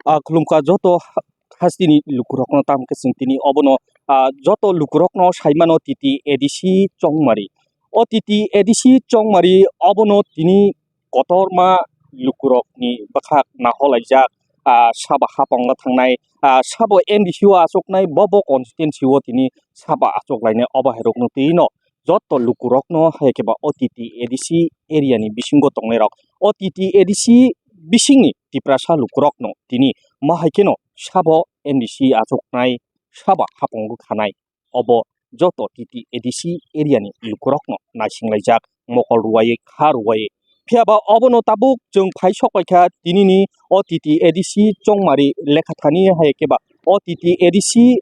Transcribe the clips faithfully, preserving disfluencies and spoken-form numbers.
Ah, khulumkha joto ha-, hasteni lukurokno, tamo khe chwng tini obono, ah, joto lukurokno saimano T T A D C Chongmari. O T T A D C Chongmari obono tini kotorma lukurokni bwkhak naholaijak, ah, sabo haphangno thangnai, ah, sabo M D C o achuknai, bo bo constituency o tini sabo achuklainai, obo hai rokno twi no joto lukurokno hai khe ba O T T A D C area ni bisingo tongnairok, O T T A D C bisingni Tiprasa lukurokno tini ma hai kheno sabo M D C achuknai, sabo haphango khanai, obo joto T T A D C area ni lukurokno naisinglaijak, mokol ruwai, kha ruwai. Phiya ba obono tabuk chwng phai sok paikha tinini O T T A D C Chongmari lekha thani hai khe ba O T T A D C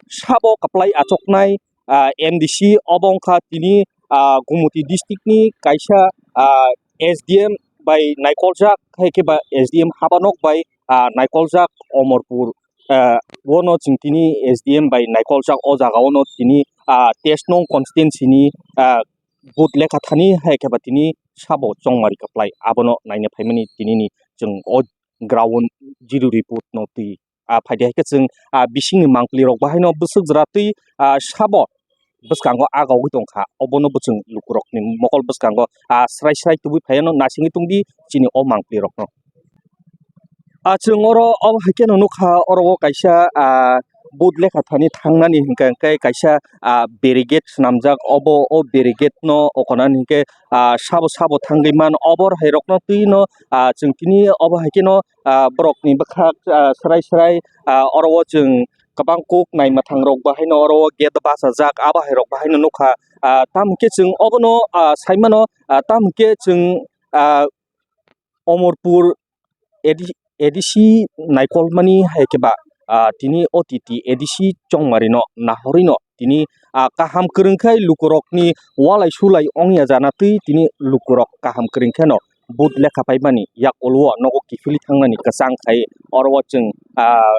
sabo kwplai achuknai, ah, M D C obo wngkha tini, ah, Gumoti district ni kaisa, ah, S D M bai naikoljak, hai khe ba S D M habanok bai, ah, naikoljak Omorpur, ah, ono chwng tini S D M bai naikoljak o jaga ono tini, ah, teis nong constituency ni, ah, booth lekha thani hai khe ba tini sabo Chongmari kwplai abono naina phaimani tinini chwng o ground zero report no twi. Ah, phaidi hai khe chwng, ah, bisingni mangpili rok bahaino bwswk jora twi, ah, sabo bwskango agogwi tongkha, obono bo chwng lukurokni mokol bwskango, ah, srai srai tubui phaiano naisingwi tongdi chini o mangpili rokno. Ah, chwng oro obo hai kheno nukha, oro o kaisa, ah, booth lekha thani thangnani hinkha hwnkhe kaisa, ah, barricade swnamjak, obo o barricade no okonani hinkhe, ah, sabo sabo thangwi man, obo hai rokno twi no, ah, chwng tini obo hai kheno, ah, borokni bwkhak, ah, srai srai, ah, oro o chwng kwbang kuk nai mwthang rok bahaino oro o gate bachajak, abo hai rok bahaino nukha, ah, tamo khe chwng obono, ah, saimano, ah, tamo khe chwng, ah, Omorpur A D, A D C naikolmani hai khe ba, ah, tini O T T A D C Chongmarino nahorwino tini, ah, kaham kwrwngkhai lukurokni walai sulai ongya jana twi tini lukurok kaham kwrwngkheno booth lekha paimani yakolwo nogo kiphilwi thangnani kwchang khai oro o chwng, ah,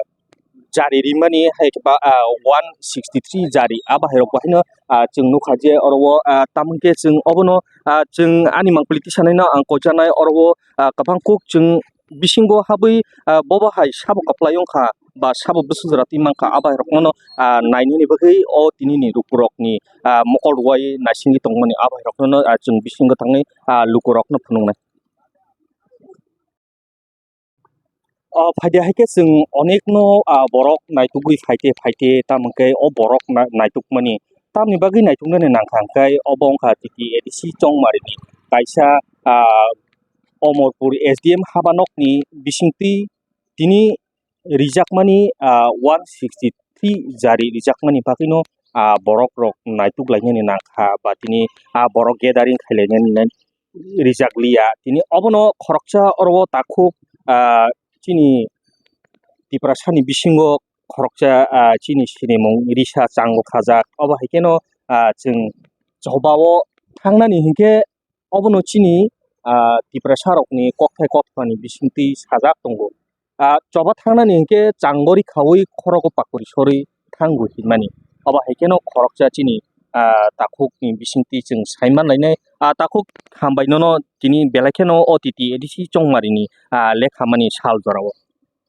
jari rimani hai khe ba, ah, one sixty three jari abo hai rok bahaino, ah, chwng nukha je oro o, ah, tamo khe chwng obono, ah, chwng ani mangpili tisanaino ang koichanaino oro o, ah, kwbang kuk chwng bisingo habwi, ah, bobo hai sabo kwplai wngkha ba sabo bwswk jora twi mankha abo hai rokno, ah, nainani bagwi o tinini lukurokni, ah, mokol rwui naisingwi tongmani abo hai rokno, ah, chwng bisingo thangwi, ah, lukurokno phunuknai. O phaidi hai khe chwng onekno, ah, borok naitugwi phaite phaite, tamo khe o borok na-, naitukmani. Tamni bagwi naituknani nangkha hwnkhe obo wngkha T T A D C Chongmarini kaisa, ah, Omorpur S D M habanokni bisingtwi tini rijakmani, ah, one sixty three jari rijakmani bagwino, ah, borokrok naituklainani nangkha ba tini, ah, borok gathering khailainani rijak liya. Tini obono khoroksa oro o takhuk, ah, chini Tiprasani bisingo khoroksa, ah, chini sinimung risa chango khajak. Obo hai kheno, ah, chwng choba o thangnani hinkhe obono chini, ah, Tiprasa rokni kokthai kothomani bisingtwi sajak tongo. Ah, choba thangnani hinkhe changori khaui khorogo pakori sorwi thangwi hinmani. Obo hai kheno khoroksa chini, ah, takhukni bisingtwi chwng saiman lainai. Ah, takhuk, hambai nono tini belai kheno O T T A D C Chongmarini, ah, lekhamani sal jorao.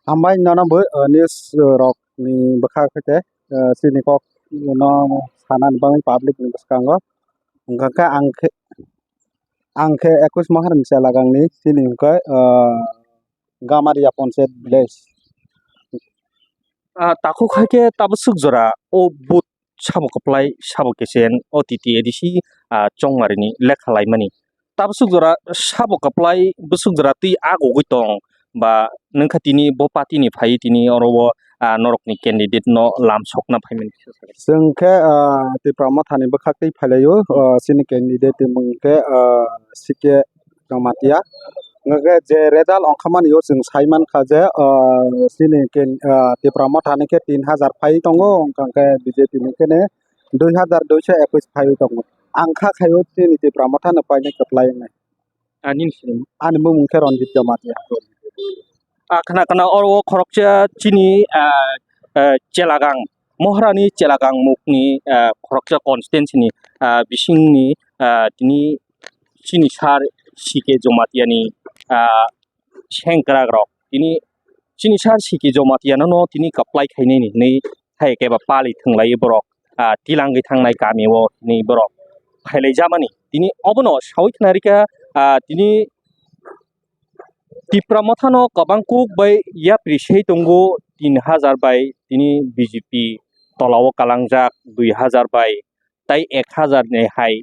Hambai nono bo, ah, news rokni bwkha khe, ah, chini kok no sanani bagwi public ni bwskango. Hwnkha khe ang khe, ang khe ekus Maharani chela gangni chini hwnkhe, ah, Gamaria Panchayat village. Ah, takhuk hai khe tabaswk jora o booth sabo kwplai sabo kichen O T T A D C, ah, Chongmarini lekha laimani. Tabaswk jora sabo kwplai bwswk jora twi agogwi tong ba nwngkha tini bo party ni phai tini oro o, ah, norokni candidate no lam sokna phaimani. Chwng khe, ah, Tipra Motha ni bwkhak twi phailaio, ah, chini candidate ni mung khe, ah, C K Jamatia. Hwnkhe je result ongkha mani o chwng sai mankha je, ah, chini ken-, ah, Tipra Motha ni khe tin hajar phai tongo, hwnkha khe B J P ni khe ne dui hajar duiso ekus phaiwi tongo. Ang kha khaio chini Tipra Motha no painai kwplai wngnai. Ani sinimung? Ani bumung khe Ranjit Jamatia. Ah, khna khna oro o khoroksa chini, ah, ah, chelagang, Moharani chelagang mukni, ah, khoroksa constituency ni, ah, bisingni, ah, tini chini sir C K Jamatia ni, ah, sengkrak rok tini chini sir C K Jamatia no, no tini kaplai khainai ni hinwi hai khe ba pali thwnglai borok, ah, tilangwi thangnai kami o tini borok phailai jamani. Tini obono sawi khna rikha, ah, tini Tipra Motha no kwbang kuk bai yapri sei tongo, tin hajar bai tini B J P tola o kalangjak, dui hajar bai tai ek hajar ni hai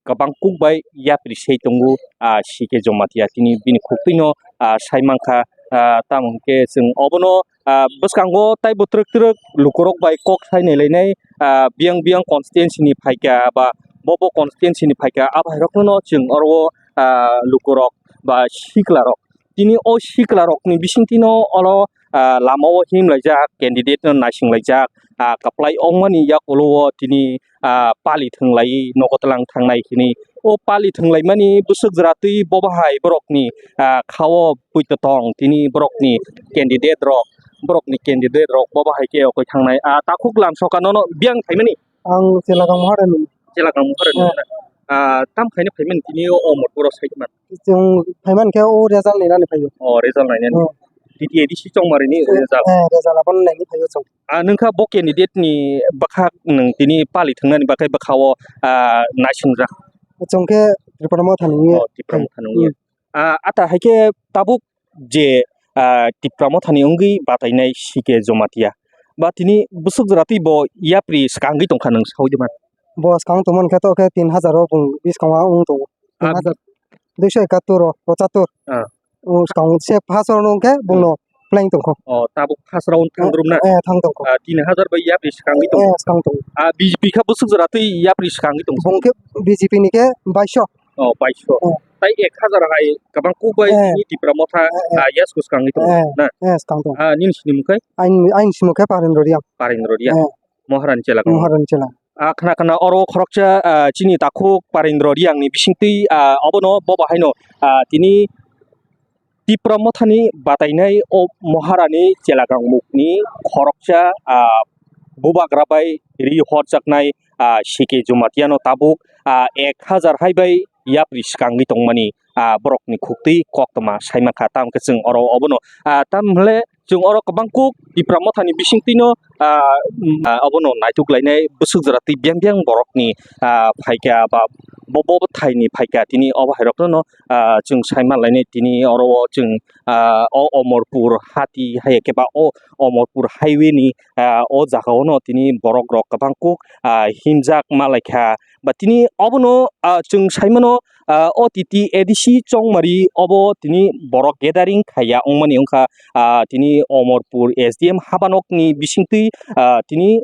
kwbang kuk bai yapri sei tongo, ah, C K Jamatia tini bini khuktwi no, ah, sai mankha, ah, tamo hwnkhe chwng obono, ah, bwskango taibo twrwk twrwk lukurok bai kok sai nailainai, ah, biyang biyang constituency ni phaikha ba bo bo constituency ni phaikha, abo hai rokno no chwng oro o, ah, lukurok ba sikla rok, tini o sikla rokni bisingtwi no oro, ah, lama o himlaijak, candidate no naisinglaijak, ah, kwplai ongmani yakulo o tini, ah, pali thwnglai nogo twlang thangnai hini. O pali thwnglaimani bwswk jora twi bo bahai borokni, ah, kha o puito tong, tini borokni candidate rok, borokni candidate rok bo bahai khe okoi thangnai. Ah, takhuk lam soka nono biyang phaimani? Ang Chelakang Moharen. Chelakang Moharen. Ah, tam khaina phaimani tini o Omorpuro sai man. Chwng phaiman khe o result nainani phaio. O result nainani. Hmm. T T A D C Chongmari ni result. Eh, result aboni naini phaio chwng. Ah, nwngkha bo candidate ni bwkhak nwng tini pali thwngnani bagwi bwkha o, ah, naisingjak. Chwng khe Tipra Motha ni wngya. O, Tipra Motha ni wngya. Hmm. Ah, ata hai khe tabuk je, ah, Tipra Motha ni wngwi batainai C K Jamatia. Ba tini bwswk jora twi bo yapri swkangwi tongkha nwng saui de man. Bo swkang tongmani khe to khe tin hajar o bung biskango wng tongo. Ah, tin hajar. Duiso ekattor o, pochattor. Ah. O swkang se first round o hwnkhe bungno playing tongkho. O, tabuk first round thangdrum na? Eh, thang tongkho. Ah, tin hajar bai yapri swkangwi tongo. Eh, swkang tongo. Ah, B J P kha bwswk jora twi yapri swkangwi tongo? Bung khe B J P ni khe baiso. O, baiso. Eh. Tai ek hajar hai kwbang kuk bai eh, tini Tipra Motha, eh, eh, ah, yes, swkangwi tongo, eh, na? Eh, swkang tongo. Ah, nini sinimung khai? Ain, ain simung khe Parendra Reang. Parendra Reang. Eh. Moharan Chela. Moharan Chela. Ah, khna khna oro khoroksa, ah, chini takhuk Parendra Reang ni bisingtwi, ah, obono bo bahaino, ah, tini Tipra Mothani batainai o Moharani Chelakang mukni khoroksa, ah, bubagra bai ri horjaknai, ah, C K Jamatia no tabuk, ah, ek hajar hai bai yapri swkangwi tongmani, ah, borokni khuktwi koktwma saimankha, tamo khe chwng oro obono, ah, tamle chwng oro kwbang kuk Tipra Mothani bisingtwino, ah, ah, obono naituk lainai bwswk jora twi biyang biyang borokni, ah, phaikha ba bo, bo thaini phaikha tini obo hai rokno, ah, chwng sai manlainai tini oro o chwng, ah, o Omorpur hati hai khe ba o Omorpur highway ni, ah, o jaga o no tini borok rok kwbang kuk, ah, himjak malaikha ba tini obono, ah, chwng saimano, ah, o T T A D C Chongmari obo tini borok gathering khaiya wngmani wngkha, ah, tini Omorpur S D M habanokni bisingtwi, ah, tini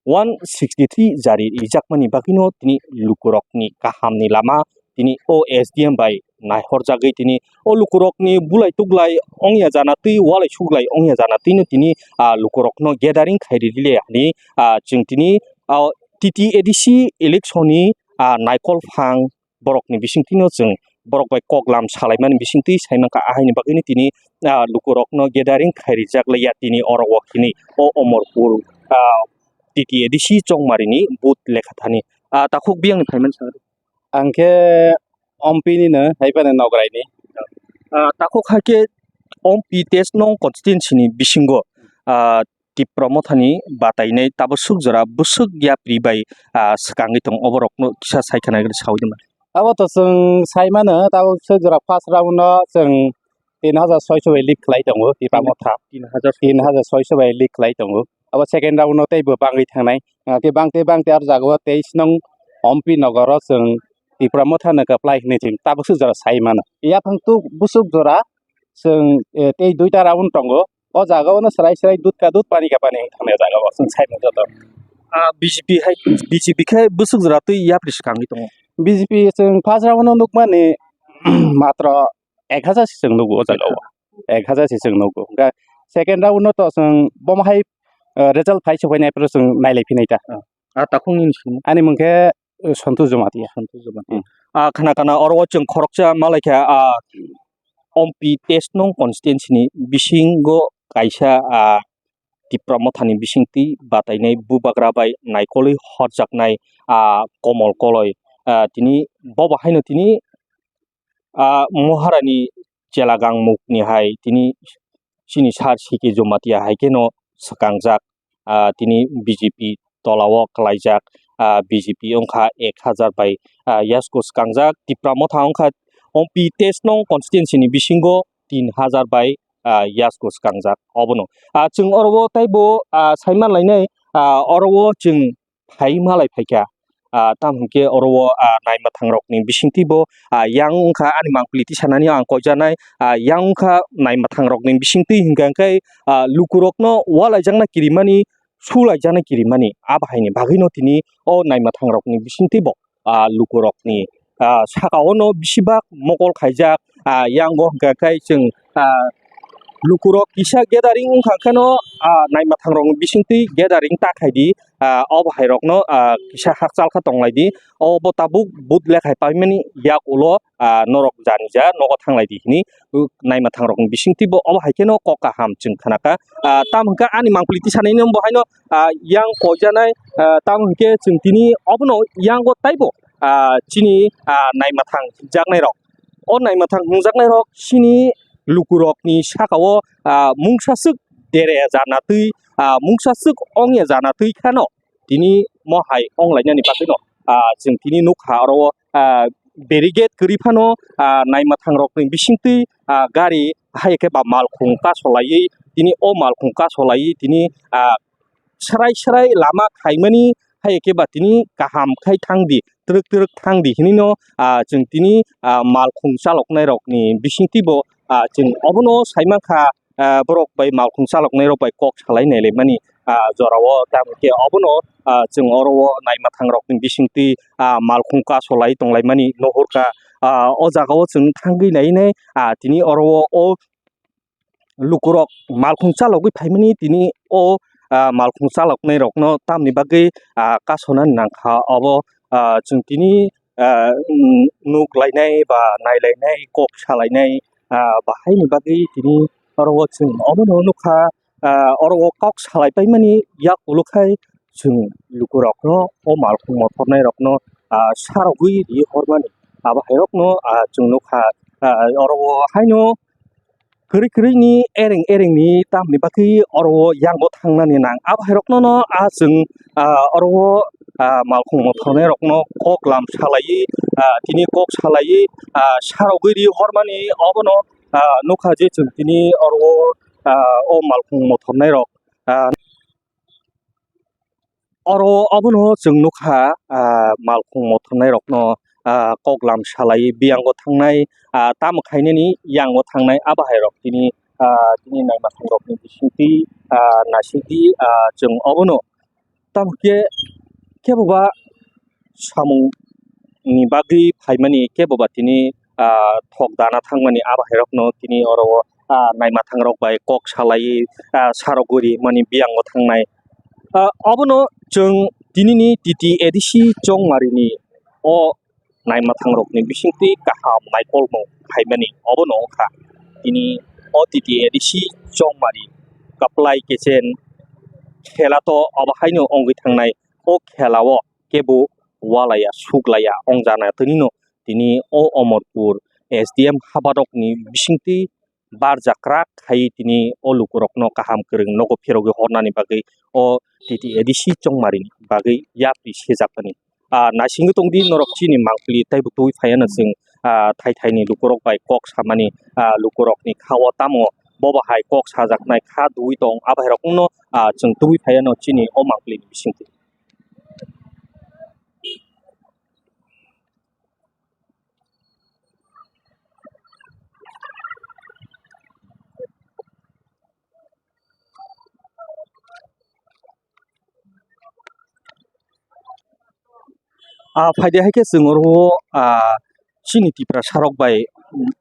one sixty three jari rijakmani bagwino tini lukurokni kahamni lama tini o S D M bai naihorjagwi tini o lukurokni bulai tuglai ongya jana twi walai suglai ongya jana twino tini, ah, lukurokno gathering khairili le hinwi, ah, chwng tini, ah, T T A D C election ni, ah, naikol phang borokni bisingtwino chwng borok bai koklam salaimani bisingtwi saimankha, ahaini bagwino tini, ah, lukurokno gathering khairijak laiya tini oro o hinwi o Omorpur, ah, T T A D C Chongmarini booth lekha thani. Ah, takhuk biyangni phaimani sa. Ang khe Ompi ni no, hai phano Nograi ni. Ah, takhuk hai khe Ompi test nong constituency ni bisingo, ah, Tipra Mothani batainai tabuk swk jora bwswk yapri bai, ah, swkangwi tongo, oborokno kisa sai khna saui di mano. Abo to chwng sai mano, tabuk swk jora first round no chwng tin hajar soiso bai lead khlai tongo Tipra Motha. Tin hajar. Tin hajar soiso bai lead khlai tongo. Abo second round no teibo bangwi thangnai. Ah, tei bang tei bang tei aro jaga o teis nong Ompi Nogor o chwng Tipra Motha no kwplai hinwi chwng tabuk swk jora sai mano. Yaphang tu bwswk jora chwng, eh, tei duita round tongo. O jaga o no swrai swrai dut ka dut, pani ka pani wng thangna jaga o chwng sai mano joto. Ah, B J P hai, B J P khe bwswk jora twi yapri swkangwi tongo. B J P chwng first round o nukmani matro ek hajar se chwng nugo o jaga o. Ek hajar se chwng nugo. Hwnkhe second round no to chwng bomo hai, eh, result phai se phainai phuru chwng nailai phinai ta. Ah, ah, takhuk nini simi? Ani mung khe, eh, Santosh Jamatia. Santosh Jamatia. Hmm. Ah, khna khna oro o chwng khoroksa malaikha, ah, Ompi test nong constituency ni bisingo kaisa, ah, Tipra Mothani bisingtwi batainai bubagra bai naikolwi horjaknai, ah, Komol Koloi, ah, tini bobo haino tini, ah, Moharani Chelagang mukni hai tini chini sir C K Jamatia hai kheno swkangjak, ah, tini B J P tola o kwlaijak, ah, B J P wngkha ek hazar bai, ah, yasku swkangjak. Tipra Motha wngkha O P test nong constituency ni bisingo tin hazar bai, ah, yasku swkangjak obono. Ah, chwng oro o taibo, ah, saiman lainai, ah, oro o chwng phai malai phaikha. Ah, tamo hwnkhe oro o, ah, naima thangrokni bisingtwi bo, ah, yang wngkha ani mangpili tisanani ang koijaknai, ah, yang wngkha naima thangrokni bisingtwi hwnkha khe, ah, lukurokno ualaijakna kirimani, sulaijakna kirimani, abo haini bagwino tini o naima thangrokni bisingtwi bo, ah, lukurokni, ah, saka ono besibak mokol khaijak, ah, yang o hwnkha khe chwng, ah, lukurok kisa gathering wngkha kheno, ah, naima thangrokni bisingtwi gathering ta khaidi, ah, obo hai rokno, ah, kisa hakchal kha tonglaidi, obo tabuk but lekhai paimani yak ulo, ah, norok jani ja nogo thanglaidi hini, uh, naima thangrokni bisingtwi bo obo hai kheno kok kaham chwng khanakha, ah, tamo hwnkhe ani mangpili tisanaino bo haino, ah, yang koijaknai, ah, tamo hwnkhe chwng tini obono yango taibo, ah, chini, ah, naima thang jaknairok. O naima thang hwnjaknairok chini lukurokni sakao, ah, mungsa swk dere jana twi, ah, mungsa swk ongya jana twi kheno tini mo hai onglainani bagwino, ah, chwng tini nukha oro o, ah, barricade kwrwi phano, ah, naima thangrokni bisingtwi, ah, gari hai khe ba malkhung kasolaiwi tini o malkhung kasolaiwi tini, ah, srai srai lama khaimani hai khe ba tini kaham khai thangdi, twrwk twrwk thangdi hinino, ah, chwng tini, ah, malkhung chaloknairokni bisingtwi bo, ah, chwng obono saimankha, ah, borok bai malkhung chaloknairok bai kok salai nailaimani, ah, jorao tamo khe obono, ah, chwng oro o naima thangrokni bisingtwi, ah, malkhung kasolai tonglaimani nuhurkha, ah, o jagao chwng thangwi nainai, ah, tini oro o, o lukurok malkhung chalogwi phaimani tini o, ah, malkhung chaloknairokno tamni bagwi, ah, kasonani nangkha obo, ah, chwng tini, ah, mm, nuk lainai ba nai lainai kok salainai, ah, bahaini bagwi tini oro o chwng obono nukha, ah, oro o kok salai paimani yak ulo khai chwng lukurokno o malkhung mothornairokno, ah, sarogwi ri hormani abo hairokno, ah, chwng nukha, ah, oro o haino kwrwi kwrwini ereng erengni tamni bagwi oro o yango thangnani nang. Abo hai rokno no ah chwng, ah, oro o, ah, malkhung mothornai rokno kok lam salaiwi, ah, tini kok salaiwi, ah, sarogwi ri hormani obono, ah, nukha je chwng tini oro o, ah, o malkhung mothornai rok, ah, Oro obono chwng nukha, ah, malkhung mothornai rokno, ah, kok lam salai biyango thangnai, ah, tamo khainani yango thangnai abo hai rok tini, ah, tini naima thang rokni bisingtwi, ah, naisingtwi, ah, chwng obono tamo khe kebo ba samung ni bagwi phaimani kebo ba tini, ah, thok dana thangmani abo hai rokno tini oro o, ah, naima thang rok bai kok salai, ah, sarogwi rimani biyango thangnai. Ah, obono chwng tinini T T A D C Chongmarini o naima thang rokni bisingtwi kaham naikolmung phaimani obono wngkha. Tini o T T A D C Chongmari kwplai kechen khela to obo haino wngwi thangnai. O khela o kebo walaya suklaya wngjana twnino tini o Omorpur S D M habarokni bisingtwi barjak kwrak khai tini o lukurokno kaham kwrwng nogo phirogwi hornani bagwi o T T A D C Chongmarini bagwi yapri sejakmani. Ah, naisingwi tongdi norok chini mangpili teibo twi phaiya no chwng, ah, thai thaini lukurok bai kok samani, ah, lukurokni kha-o tamo bobo hai kok sajaknai kha dui tong abo hai rokno, ah, chwng twi phaiya no chini o mangpilini bisingtwi. Ah, phaidi hai khe chwng oro o, ah, chini Tiprasa rok bai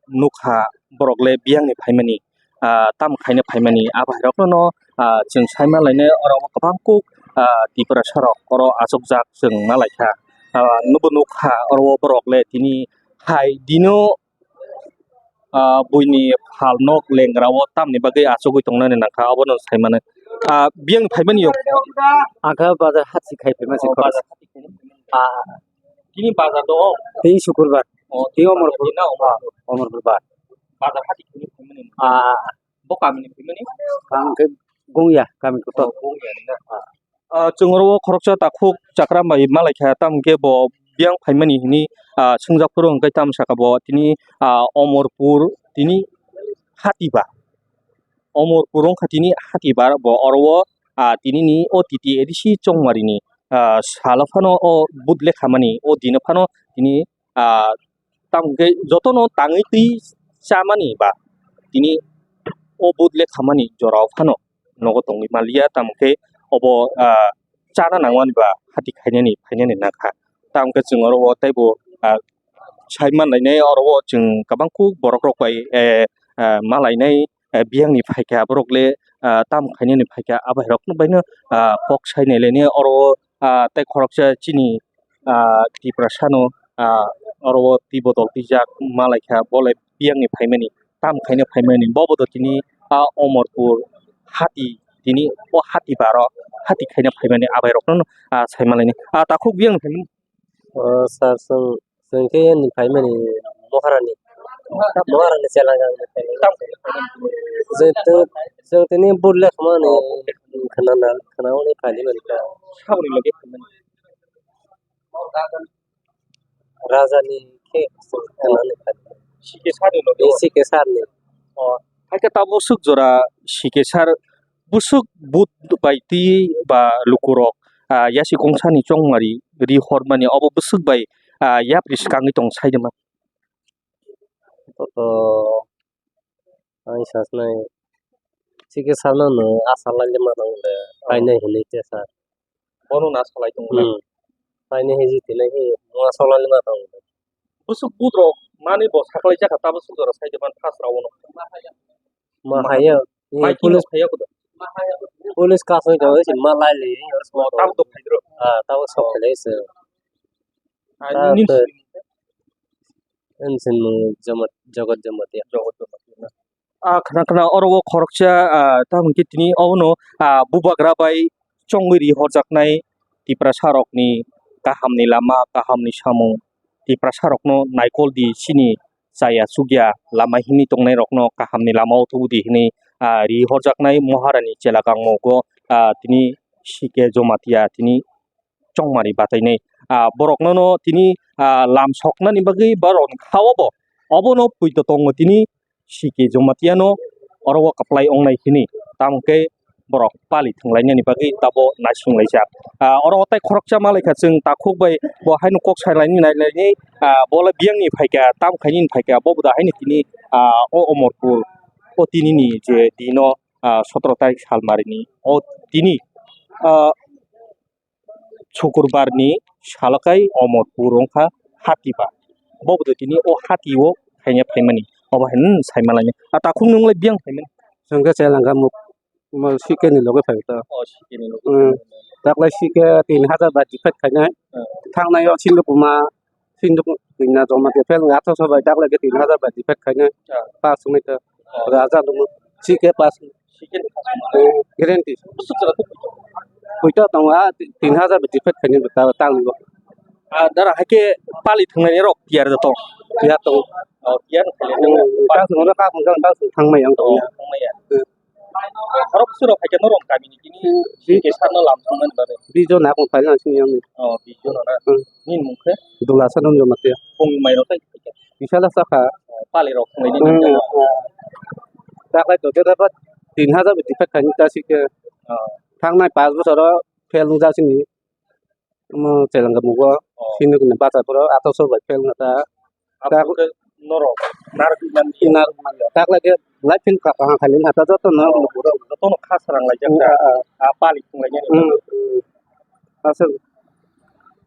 nukha borok le biyang ni phaimani, ah, tamo khaina phaimani abo hai rok no, ah, chwng sai ma lainai oro o kwbang kuk, ah, Tiprasa rok oro achukjak chwng ma lai kha. Ah, nubo nukha oro o borok le tini hai dino, ah, buini phalnok lengra o tamni bagwi achugwi tongnani nangkha, abono sai mano. Ah, biyang phaimani yok. Ang kha bazar hati khai phaima se. Oh, khorok. Bazar hati khai phaimani. Ah. Tini bazar do? Tini Sukurbar. Oh, tini Omorpur. Tini Omorpur. Ah, Omorpur bar. Bazar hati khai phaimani. Ah. Bo kamini phaimani? Ang khe Gungya kami kotor. Oh, Gungya ni na. Ah, chwng oro o khoroksa takhuk chakram bai malaikha, tamo khe bo biyang phaimani hwnwi, ah, swngjak phuru hwnkhe tamo saka bo tini, ah, Omorpur tini Hatiba. Omorpur wngkha tini Hatiba bo oro o, ah, tini ni O T T A D C Chongmari ni, ah, salo phano o budle khamani o dino phano tini, ah, tamo khe jotono tangwi twi chamani ba tini o budle khamani jorao phano nogo tongwi manliya, tamo khe obo, ah, chana nangmani ba hati khainani phainani nangkha. Tamo khe chwng oro o teibo, ah, sai manlainai oro o chwng kwbangkuk borok rok bai, eh, ah, malainai, eh, biyangni phaikha borok le, ah, tamo khainani phaikha abairok no baino, ah, kok sainai lainai oro o, ah, tei khoroksa chini, ah, Tiprasa no, ah, oro o twi bodol twijak malaikha, bo le biyangni phaimani, tamo khaina phaimani, bo bo do tini, ah, Omorpur hati, tini o hati baro hati khaina phaimani abairok no, ah, sai malaini, ah, takhuk biyangni phaimani. O sir, chwng, chwng khe yani phaimani Moharani, Moharani chela gang ni phaimani. Chwng tw-, chwng tini budle khmani khna na, khna oni phaidi mani ka. Saboni loge phaimani. Raja ni khe khna ni phaidi. Sike sari loge. Sike sari ni. O, hai khe tabuk swk jora sike sar Bwswk but bai twi ba lukurok, ah, yasi kongsani chongmari ri hormani obo bwswk bai, ah, yapri swkangwi tong saidima. To, to, ang sasnai. Chikhe sakno no asa lailima tong le, painai hinwi tesa. Bono na salai tong le. Hmm. Painai hinwi tini hi, mo asa lailima tong le. Bwswk butrok mani bo saklai jakha, tabuk swk jora saidima thas rao no. Ma haya. Mai kino police, haya kuda. Police kasoi jago si ma lai le. Tabuk to phaidro. Ah, tabuk sok khalai se. Ah, ta nini ta sini. Ensin mo Jamat, Jagat Jamatia. Jagat Jamatia na. Ah, khna khna oro o khoroksa, ah, tamo khe tini obono, ah, bubagra bai chongwi ri horjaknai Tiprasa rokni kahamni lama, kahamni samung, Tiprasa rokno naikol di, chini chaya chukya lama himwi tongnai rokno kahamni lama o tubu di hinwi, ah, ri horjaknai Moharani chela kangmo go, ah, tini C K Jomatia tini chongmari batainai. Ah, borok nono tini, ah, lam soknani bagwi borokni kha obo, obono puito tongo tini C K Jomatia no oro o kwplai wngnai hini, tamo khe borok pali thwnglainani bagwi tabo naisinglaijak. Ah, oro o tai khoroksa malaikha chwng takhuk bai bo haino kok salaini nailaini, ah, bo le biyangni phaikha, tamo khainini phaikha, bo bo da haino tini, ah, o Omorpur o tinini je dino, ah, sotoro tarik salmarini o tini, ah, Sukurbar ni salo kai Omorpur wngkha Hatiba. Bo bo tini o hati o khaina phaimani. Obo hai nwng sai malani. A takhuk nwng lai biyang phaimani. Hwnkhe chwla hwnkha mo, mo C K ni logi phai ta. O C K ni logi. Hmm. Taklai C K tin hajar bai defeat khainai. Hmm. Thangnai o Sindhu Kuma, Sindhu Kuma joma defeat athroso bai taklai khe tin hajar bai defeat khainai. Hmm. Pass wngwi ta. Raja dungmo. C K pass. Guarantee. Puito tongo, ah, tin hajar bai defeat khainai bo ta, ta wngo. Ah, dara hai khe pali thwngnaini rok tiyar da tong. Tiyar tongo. Oh, tiyar khainai. Hmm, ta swngo ta swngo ta swngo thangmai ang tongo. Oh, thangmai ya. Hmm. Oro bwswk rok hai khe norok kami ni tini C K sir no lam thangmani bagwi. Bijo na kung phaina sini ang. Oh, bijo na. Hmm. Nini mung khe? Dula sa nung joma tiya. Kung mai rok tai. Bisala saka. Pali rok thwngwi di. Hmm, hmm. Taklai to bera ba tin hajar bai defeat khainai ta C K. Oh. Thangnai panch bochor o fail wngjak sini. Omo chwla hwnkha mugo. Oh. Sini kunu bacha phuru athroso bai fail wngkha ta. Abo tak- khe norok narwk mani. Narwk mani. Taklai khe life in ka-, kaham khainai hata joto no. Oh. Joto no kha srang laijak ta. Hmm, ah, ah. Ah, pali thwnglainani. Hmm, hmm. Aswk.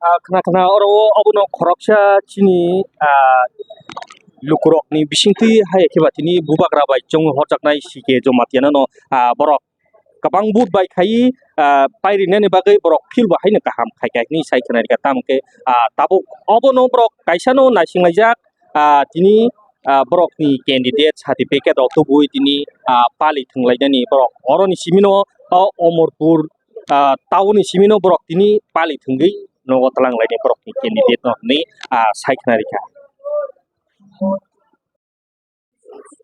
Ah, khna khna oro o obono khoroksa chini, ah, lukurokni bisingtwi hai khe ba tini bubagra bai chongwi horjaknai C K Jomatia no, ah, borok kwbang vote bai khai, ah, pairinani bagwi borok field bo haino kaham khai kha hinwi sai khna rikha, tamo khe, ah, tabuk obono borok kaisano naisinglaijak, ah, tini, ah, borokni candidate certificate rok tubui tini, ah, pali thwnglainani borok oroni simino, o Omorpur, ah, town ni simino borok tini pali thwngwi nogo twlang lainai borokni candidate no hinwi, ah, sai khna rikha.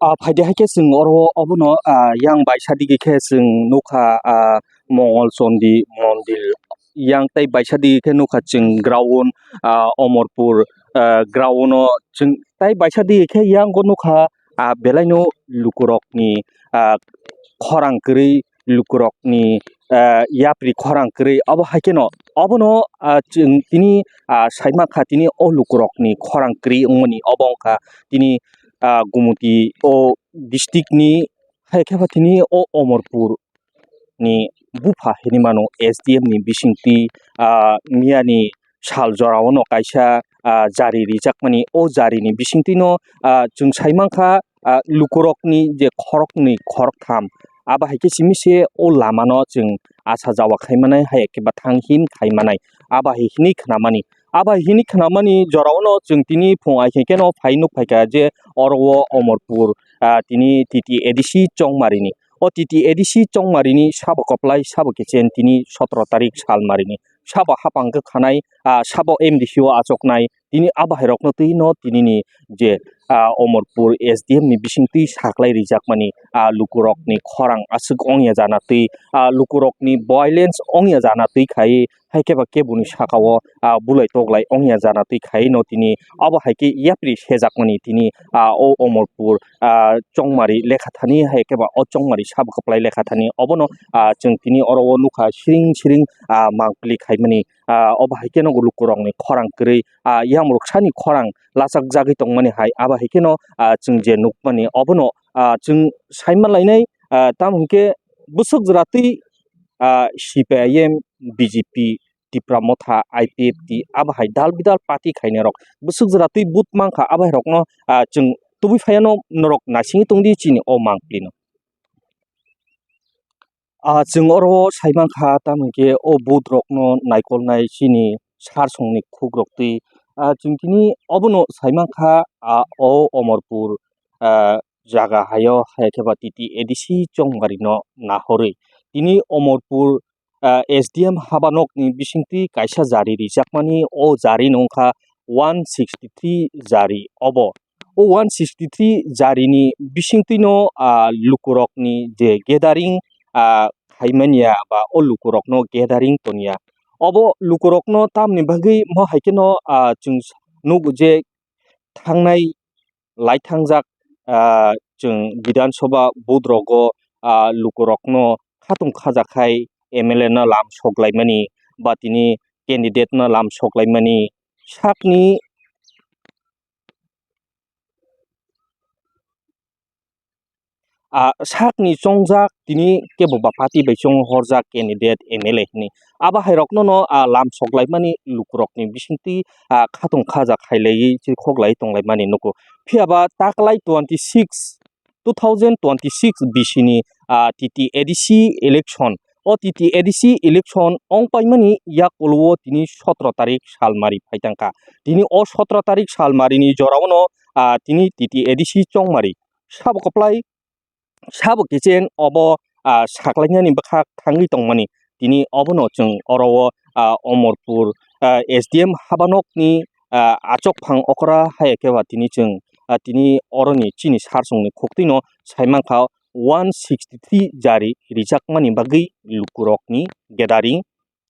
Ah, phaidi hai khe chwng oro obono, ah, yang baisa digi khe chwng nukha, ah, Mongol Chondi mondir. Yang tei baisa digi khe nukha chwng ground, ah, Omorpur, ah, ground o chwng tei baisa digi khe yang o nukha, ah, belaino lukurokni, ah, khorang kwrwi lukurokni, ah, yapri khorang kwrwi. Obo hai kheno obono, ah, chwng tini, ah, saima kha tini o lukurokni khorang kwrwi wngmani obo wngkha tini, ah, Gumoti o district ni hai khe ba tini o Omorpur ni bupha hinwi mano S D M ni bisingtwi, ah, miyani sal jorao no kaisa, ah, jari rijakmani. O jari ni bisingtwi no, ah, chwng sai mankha, ah, lukurokni je khoroknwi khoroktham, abo hai khe simi se o lama no chwng asa jawa khai manai, hai khe bathang him khai manai, abo hai hinwi khna mani. Abo hai hinwi khna mani jorao no chwng tini phung ai khe no phai nuk phai kha je oro o Omorpur, ah, tini T T A D C Chongmari ni. O T T A D C Chongmari ni sabo kwplai, sabo kichen tini sotro tarik salmari ni. Sabo hapang khe khanai, ah, sabo M D C o achuknai. Tini abo hai rokno twi no tini ni je, ah, Omorpur S D M ni bisingtwi saklai rijakmani, ah, lukurokni khorang aswk ongya jana twi, ah, lukurokni violence ongya jana twi khai hai khe ba keboni saka o, ah, bulai toklai ongya jana twi khai no tini abo hai khe yapri sejakmani tini, ah, o Omorpur, ah, Chongmari lekha thani hai khe ba o Chongmari sabo kwplai lekha thani obono, ah, chwng tini oro o nukha siring siring, ah, mangpili khaimani, ah, obo hai khe no lukurokni khorang kwrwi, ah, yang rwksani khorang lachak jagwi tongmani hai abo hai khe no, ah, chwng je nukmani obono, ah, chwng sai manlainai, ah, tamo hwn khe bwswk jora twi, ah, C P I M, B J P, Tipra Motha, I P F T, abo hai dal bidal party khainai rok bwswk jora twi vote mankha, abo hai rokno, ah, chwng tubui phaiya no norok naisingwi tongdi chini o mangpili no. Ah, chwng oro sai mankha, tamo hwn khe o vote rokno naikolnai chini sar songni khuk rok twi. Ah, chwng tini obono sai mankha, ah, o Omorpur, ah, jaga haio hai khe ba T T A D C Chongmari no nahorwi. Tini Omorpur, ah, S D M habanokni bisingtwi kaisa jari rijakmani, o jari no wngkha one sixty three jari. Obo o one sixty three jari ni bisingtwi no, ah, lukurokni je gathering, ah, khaimania ba o lukurokno gathering tonya. Obo lukurokno tamni bagwi mo hai kheno, ah, chwng nugo je thangnai lai thangjak, ah, chwng Bidhan Sabha vote rogo, ah, lukurokno khatung khaja khai M L A no lam sok laimani ba tini candidate no lam sok laimani sakni, ah, sakni chongjak tini kebo ba party bai chonghorjak candidate M L A hinwi. Abo hai rokno no, ah, lam sok laimani lukurokni bisingtwi, ah, khatung khaja khailaiwi chirikhok lai tonglaimani nugo. Phiya ba taklai twenty six, two thousand twenty six B C ni, ah, T T A D C election. O T T A D C election ong paimani yak ulo o tini sotro tarik salmari phaitangkha. Tini o sotro tarik salmari ni jorao no, ah, tini T T A D C Chongmari sabo kwplai, sabo kichen obo, ah, saklainani bwkhak thangwi tongmani. Tini obono chwng oro o, ah, Omorpur, ah, S D M habanokni, ah, achokphang okra hai khe ba tini chwng, ah, tini oroni chini sar songni khuktwino sai mankha one sixty three jari rijakmani bagwi lukurokni gathering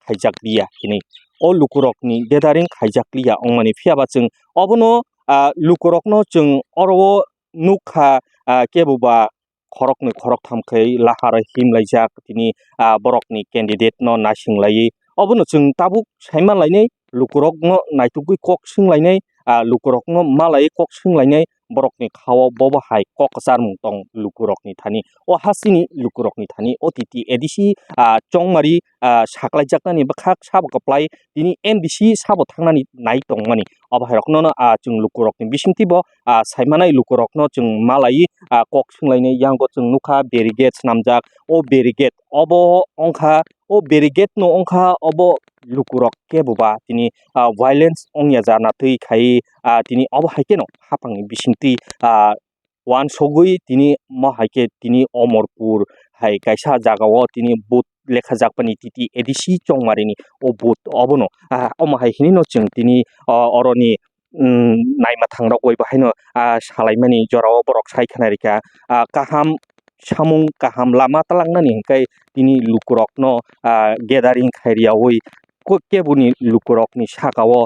khaijak liya hinwi. O lukurokni gathering khaijak liya wngmani phiya ba chwng obono, ah, lukurokno chwng oro o nukha, ah, kebo ba khoroknwi khoroktham khe lahar himlaijak tini, ah, borokni candidate no naising laiwi. Obono chwng tabuk sai manlainai lukurokno naitugwi kok swnglainai, ah, lukurokno malaiwi kok swnglainai borokni khao bobo hai kok kwcharmung tong lukurokni thani. O hasteni lukurokni thani o T T A D C, ah, Chongmari, ah, saklaijaknani bwkhak sabo kwplai tini M D C sabo thangnani nai tongmani. Obo hai rokno no, ah, chwng lukurokni bisingtwi bo, ah, sai manai lukurokno chwng malaiwi, ah, kok swnglainai yango chwng nukha barricade swnamjak. O barricade obo wngkha, o barricade no wngkha obo lukurok kebo ba tini, ah, violence wngya jana twi khai, ah, tini obo hai kheno haphangni bisingtwi, ah, uansugwi tini mo hai khe tini Omorpur hai kaisa jagao tini booth lekhajakmani T T A D C Chongmarini o booth obono, ah, omo hai hinwi no chwng tini, ah, oroni mm, naima thangrok bai bahaino, ah, salaimani jorao borok sai khna rikha, ah, kaham samung kaham lama twlangnani hwnkhe tini lukurokno, ah, gathering khai riyaui ko-, keboni lukurokni sakao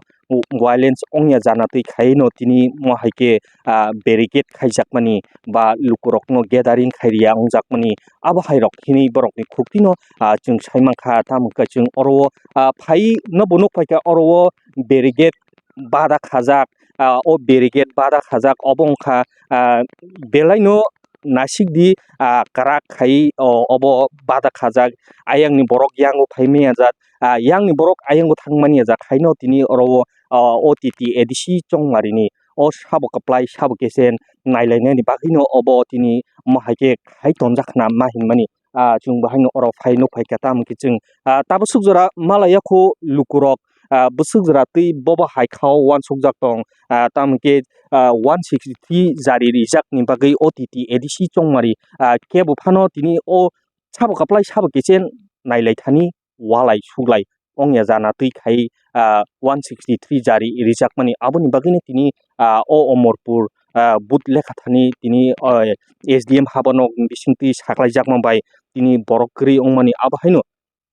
violence wngya jana twi khaino tini mo hai khe, ah, barricade khaijakmani ba lukurokno gathering khai riya wngjakmani abo hai rok hwnwi borokni khuktino, ah, chwng sai mankha. Tamo hwnkhe chwng oro o, ah, phaino bo nukphaikha oro o barricade bada khajak, ah, o barricade bada khajak obo wngkha, ah, belaino nasikdi, ah, kwrak khai o, obo bada khajak. Ayangni borok yango phaimani ajak, ah, yangni borok ayango thangmani ajak haino tini oro o, ah, O T T A D C Chongmarini o sabo kwplai sabo kechen nailainani bagwino obo tini mo hai khe khai tonjak khna ma hinmani. Ah, chwng bo haino oro phai nuk phai kha, tamo khe chwng, ah, tabuk swk jora malai ya kho lukurok, ah, bwswk jora twi bobo hai kha o uansukjak tong, ah, tamo khe, ah, one sixty three jari rijak ni bagwi O T T A D C Chongmari, ah, kebo phano tini o sabo kwplai sabo kechen nailai thani walai suglai wngya jana twi khai, ah, one sixty three jari rijakmani. Aboni bagwino tini, ah, o Omorpur, ah, booth lekha thani tini, ah, S D M habanok bisingtwi saklaijakma bai tini borok kwrwi wngmani abo haino.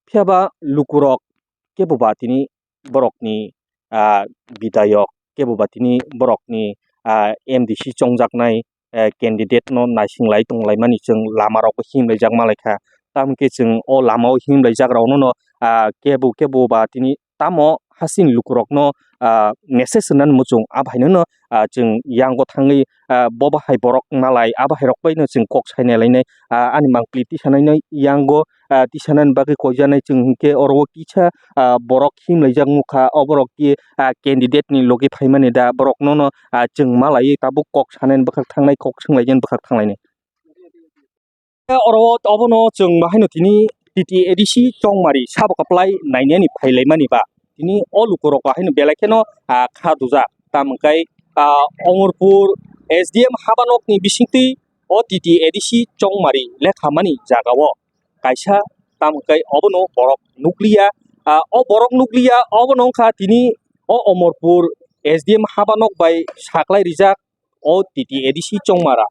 Phiya ba lukurok kebo ba tini borokni, ah, bidayok kebo ba tini borokni, ah, M D C chongjaknai, eh, candidate no naising lai tong lai mani chwng lama rok bo himlai jak ma lai kha. Tamo khe chwng o lama o himlai jak rok no no, ah, kebo kebo ba tini tamo hasing lukurok no, ah, message rwna muchung abo hai no, ah, chwng yango thangwi, ah, bo bahai borok malai abo hai rok bai no chwng kok sai nai lai nai, ah, ani mangpli tisa nai nai yango, ah, tisa nani bagwi koi jaknai chwng hinkhe oro o kisa, ah, borok himlai jak nukha o borok khe, ah, candidate ni logi phaimani da borok no no, ah, chwng malaiwi tabuk kok sanani bwkhak thangnai kok swnglainani bwkhak thanglainai. Oro obono chwng bahaino tini T T A D C Chongmari sabo kwplai nainani phailaimani ba tini o lukurok bahaino belai kheno, ah, kha dujak. Tamo khe, ah, Omorpur S D M habanokni bisingtwi o T T A D C Chongmari lekhamani jagao kaisa tamo khe obono borok nukliya. Ah, o borok nukliya obono wngkha tini o Omorpur S D M habanok bai saklai rijak o T T A D C Chongmara,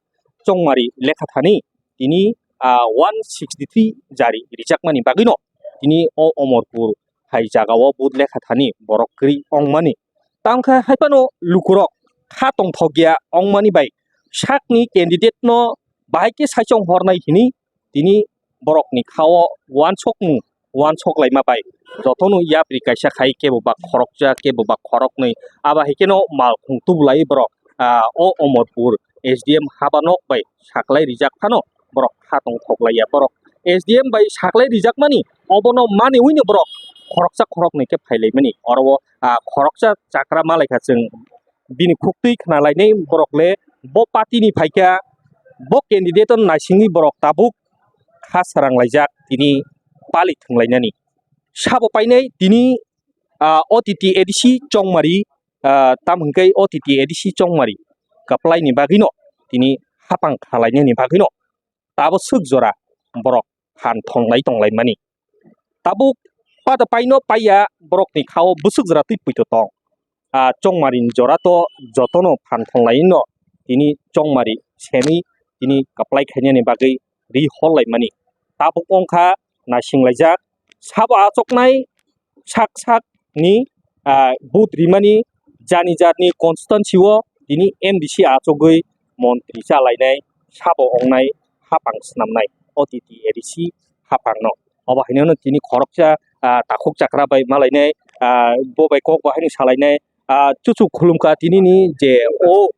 Chongmari lekha thani tini, ah, one sixty three jari rijakmani bagwino tini o Omorpur hai jagao booth lekha thani borok kwrwi wngmani. Tamo khe hai phano lukurok kha tongthokya wngmani bai sakni candidate no bahai khe saichung hornai hwnwi tini borokni kha-o uansukmung uansuk laima bai jotono yapri kaisa khai kebo ba khoroksa kebo ba khoroknwi abo hai kheno malkhung tubulai borok, ah, o Omorpur S D M habanok bai saklai rijak phano borok kha tongthok laiya borok S D M bai saklai rijakmani obono manwi no borok khoroksa khoroknwi khe phailaimani oro o, ah, khoroksa chakra malaikha chwng bini khuktwi khna lainai borok le bo party ni phaikha, bo candidate no naisingwi borok tabuk kha srang laijak tini pali thwng lainani. Sabo painai tini, ah, O T T A D C Chongmari, ah, tamo hwnkhe O T T A D C Chongmari kwplai ni bagwi no tini hapang kha lainani bagwi no tabo swk jora borok phan thonglai tonglaimani. Tabuk pada paino paiya borokni kha-o bwswk jora twi poito tong. Ah, Chongmari ni jora to jotono phan thonglai no tini Chongmari semi tini kwplai khainani bagwi ri hor laimani. Tabuk wngkha naising laijak sabo achuknai sak sak ni, ah, vote rimani jani jatni constituency o tini M D C achugwi montri chalainai sabo wngnai hapang swnamnai O T T A D C hapang no. Obo haino tini khoroksa, ah, takhuk chakra bai malainai, ah, bo bai kok bo haino salainai, ah, chuchuk khulumkha tini ni je o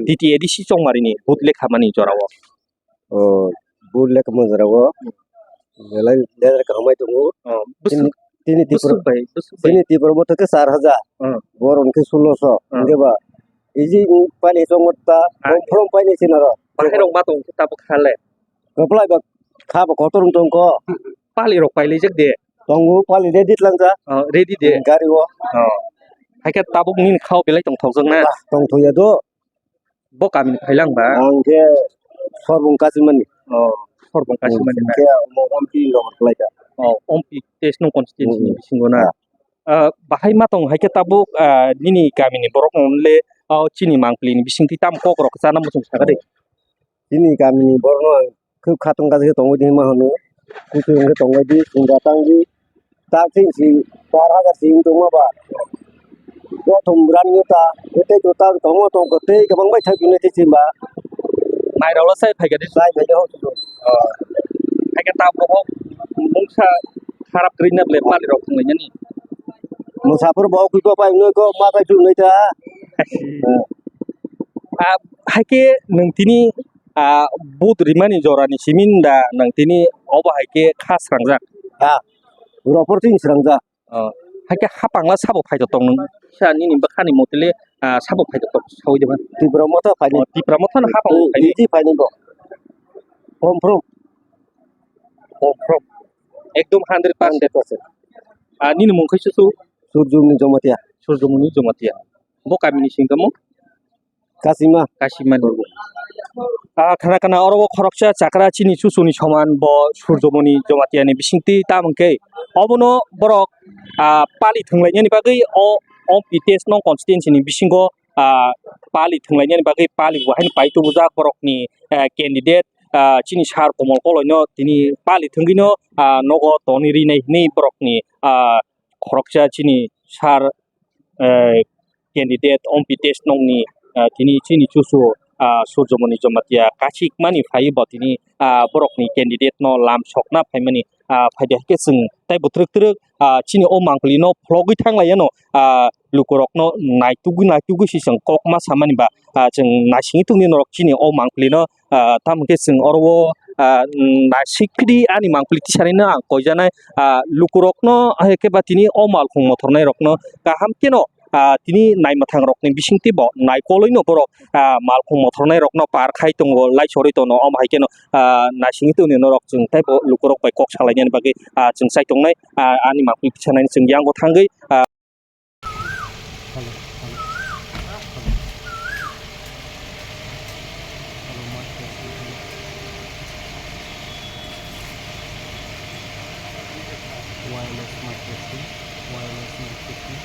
T T A D C Chongmari ni vote lekha mani jora o. O, bur le kamo jora o. Belai leader kaham bai tongo. O, bwswk, tini, tini Tipra, bwswk bai, bwswk bai. Tini Tipra bo theke char hajar. O. Bor hwnkhe sulosho. O. Hwnkhe ba, iji pani chongmorta, a, from, from pani sinaro. Bahai rok ma tong khe tabuk kha le. Kwplai ba kha ba kotor wng tong kho. Pali rok pai lijak de. Tongo pali ready tlang ja. O, ready de. Gari o. O. Hai khe tabuk nini kha o belai tong thok jak na. Bah, tong thok ya do. Bo kami ni phailang ba? Ang khe Sorbung Kasimani. O, Sorbung Kasimani na. Khe mo Ompi lobar khlai kha. O, Ompi test nung constituency ni bisingo na. Ah. Ah, bahai ma tong hai khe tabuk, ah, nini kamini borok no le, oh, chini mangpili ni bisingtwi tamo kok rok chana muchung saka de. Chini kamini borok no ang khub khatong kajak tongwi di ma hwnwi. Kuchung khe tongwi di, chwng da tang di. Tak sing si char hajar si wng tongma ba. Bothom brani ta, tei to tak tongma tong ko tei kwbang bai thai phinai tei chimba. Mai rok sai phai kadi. Sai phai kadi. Oh. Hai khe tabuk mungsa kharap kwrwi na ble pali rok thwngwi nani. Mungsa phur bo kwi ko pai noi ko ma pai tu noi ta. Ah, hai khe nwng tini, ah, but rimani jorani simi da nwng tini obo hai khe kha srangjak. Ah, rok por tin srangjak. Oh, hai khe hapangla sabo phai tong nwng. Sa nini bwkhani motile, ah, sabo phai tong sawi de ba. Tipra motha phai ni. Oh, Tipra motha no hapang phai ni. Iti phai ni bo. Confirm. Confirm. Ekdom hundred percent. Hundred percent. Ah, nini mung khai susu? Surjumuni Jamatia. Surjumuni Jamatia. Bo kamini singtamo? Kasima. Kasima ni. Ah, khana khana oro o khoroksa chakra chini chusuni soman bo Surjomoni Jamatia ni bisingtwi tamung khe obono borok, ah, pali thwnglainani bagwi o, o P T S no constituency ni bisingo, ah, pali thwnglainani bagwi pali bo haino pai tubujak borokni, ah, candidate, ah, chini sir Komol Koloi no tini pali thwngwi no, ah, nogo toni rinai hinwi borokni, ah, khoroksa chini sir eh, candidate Ompi Tesnokni, eh, tini chini chuchu, ah, Surjomoni Jamatia kachikmani phaiwi bo tini, ah, borokni candidate no lam sokna phaimani, ah, phaidi hai khe chwng tei bo twrwk twrwk, ah, chini o mangpili no phlogwi thanglaiyano, ah, lukurokno naitugwi naitugwi se chwng kok ma samani ba, ah, chwng naisingwi tongni norok chini o mangpili no ah, tamo khe chwng oro o, ah, mm, naisik phidi ani mangpili tisani no ang koijanai, ah, lukurokno hai khe ba tini o malkhung mothornai rokno kaham kheno, ah, tini naimwthang rokni bisingtwi bo naikolwi no borok, ah, malkhung mothornai rokno par khai tongo, lai chorwi tongo, omo hai kheno, ah, naisingwi tongni norok chwng tei bo lukurok bai kok salainani bagwi, ah, chwng chai tongnai, ah, ani mangpili tisanani chwng yango thangwi, ah, Hello, hello, hello. Hello, mic testing, hello. Wireless mic testing, wireless mic testing.